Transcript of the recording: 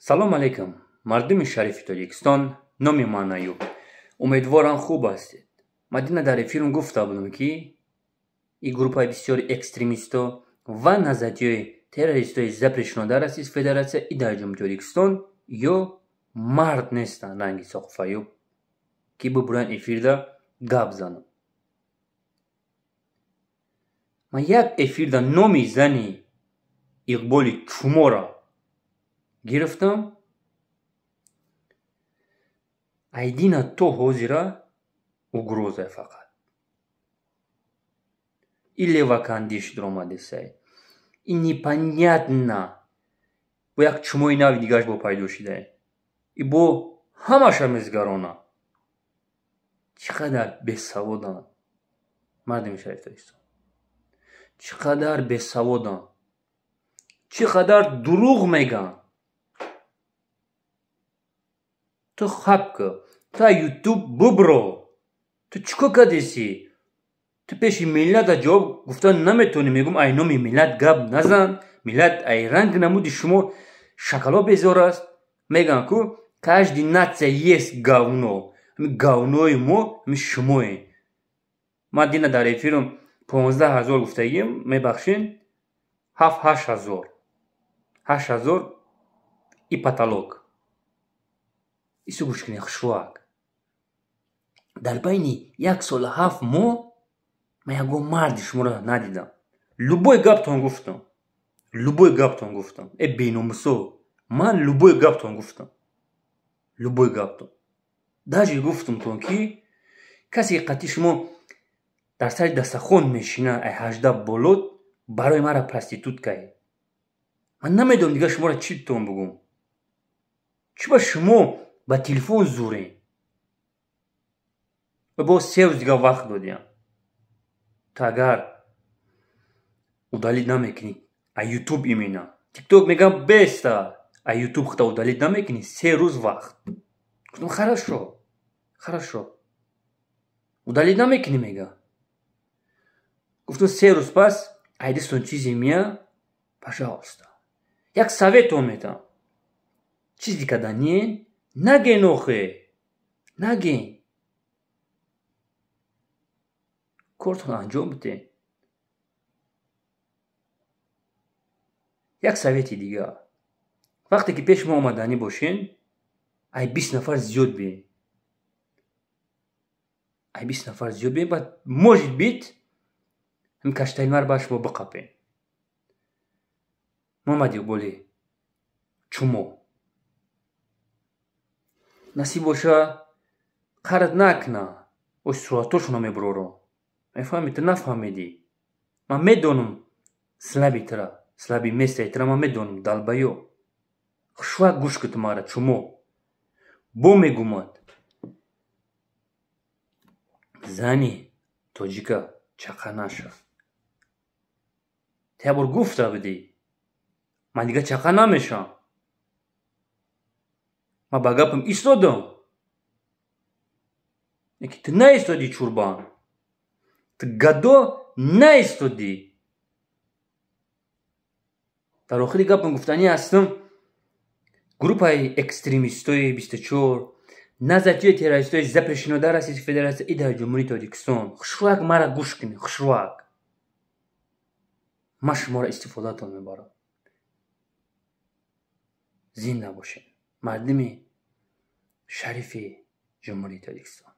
Салом алейкум, мардуми шарифи Тоҷикистон, номи ман Аюб. Умедворам, хуб ҳастед. Мадина дар эфирм гуфта будам, ки ин группаи бисёри экстремистҳо ва назарияи террористҳои запрещено дар Российской Федерация и дар Ҷумҳурии Тоҷикистон ё мард нестанд, ранги Соқуф Аюб, ки бубуранд эфирда гап зананд. Ман як эфирда номи зани Иқболи Чумора гирифтам, айдина то ҳозира угроза фақат. И левакандиш дуромадесай. И непонятно. Бо як чумои нави дигараш бо пайдо шидае. И бо ҳамаша мезгарона. Чӣ қадар бесаводанд мардуми шарифи Тоҷикистон. Чӣ қадар бесаводанд. Чӣ қадар дурӯғ мегӯянд. Ту хаб ку, ту аз Ютуб бубро. Ту чӣ кор кардеси? Ту пеши миллата ҷавоб гуфта наметавонӣ. Мегӯм, ай номи миллат гап назан. Миллат ай ранг намуди шумо шакало безор аст. Мегӯянд ку каждый нация есть говно. Ҳамин говнои мо ҳамин шумоем. Ман дина дар эфирам 15 000 гуфтагим, мебахшед, 7-8 ҳазор. 8 ҳазор и потолок. Ису гӯш кунед, хушвак. Дар байни як солу 7 моҳ ман ягон марди шуморо надидам. Любой гаптон гуфтам. Любой гаптон гуфтам. Э беномусо, ман любой гаптон гуфтам. Любой гаптон. Даже гуфтамтон, ки касе қатъи шумо дар сари дастархон мешина, ай 18 боло, барои мара проституткае. Ман намедонам дигар шуморо чӣ тон бугум. Чӣ ба шумо ба телефон зурем? Ва боз 3 рӯз дигар вақт додиям. Ту агар удалить намекунӣ а Ютуб, именно Тикток мегам беста, а Ютуб хута удалить намекунӣ, 3 рӯз вақт. Гуфтам, хорошо, хорошо, удалить намекунӣ, мега. Гуфтам, 3 рӯз пас айдистон чизе мия, пожалуйста. Як советон метам, чизе каданиен наген, охе наген, кортон анҷом биден. Як совети дигар: вақте ки пеши мо омаданӣ бошен, ай 20 нафар зиёд биен, ай 20 нафар зиёд биен, баъд может быть ҳамин каштаи ба шумо биқапен. Муҳаммад Иқболи Чумо, насиб боша, қард накна, ош суратошона мебурорам. Мефаҳмӣ? Ту нафаҳмидӣ. Ман медонам слабый тра, слабый местаи тра ман медонам, долбоёб. Хушвак гӯш ку ту мара, чумо. Бо мегумад, зани тоҷика чақа наша. Ту як бор гуфта будӣ, ман дигар чақа намешавам. Ман ба гапам истодам, лекин ту наистодӣ, чурбан, ту гадо наистодӣ. Дар охири гапам гуфтанӣ ҳастам: группаи экстремистои 24 назарияи террористои запрещено дар Российской Федерация и дар Ҷумҳурии Тоҷикистон, хушвак мара гӯш кунед, хушвак, ман шуморо истифодатон мебарам. Зинда бошед, мардуми шарифи Ҷумҳурии Тоҷикистон.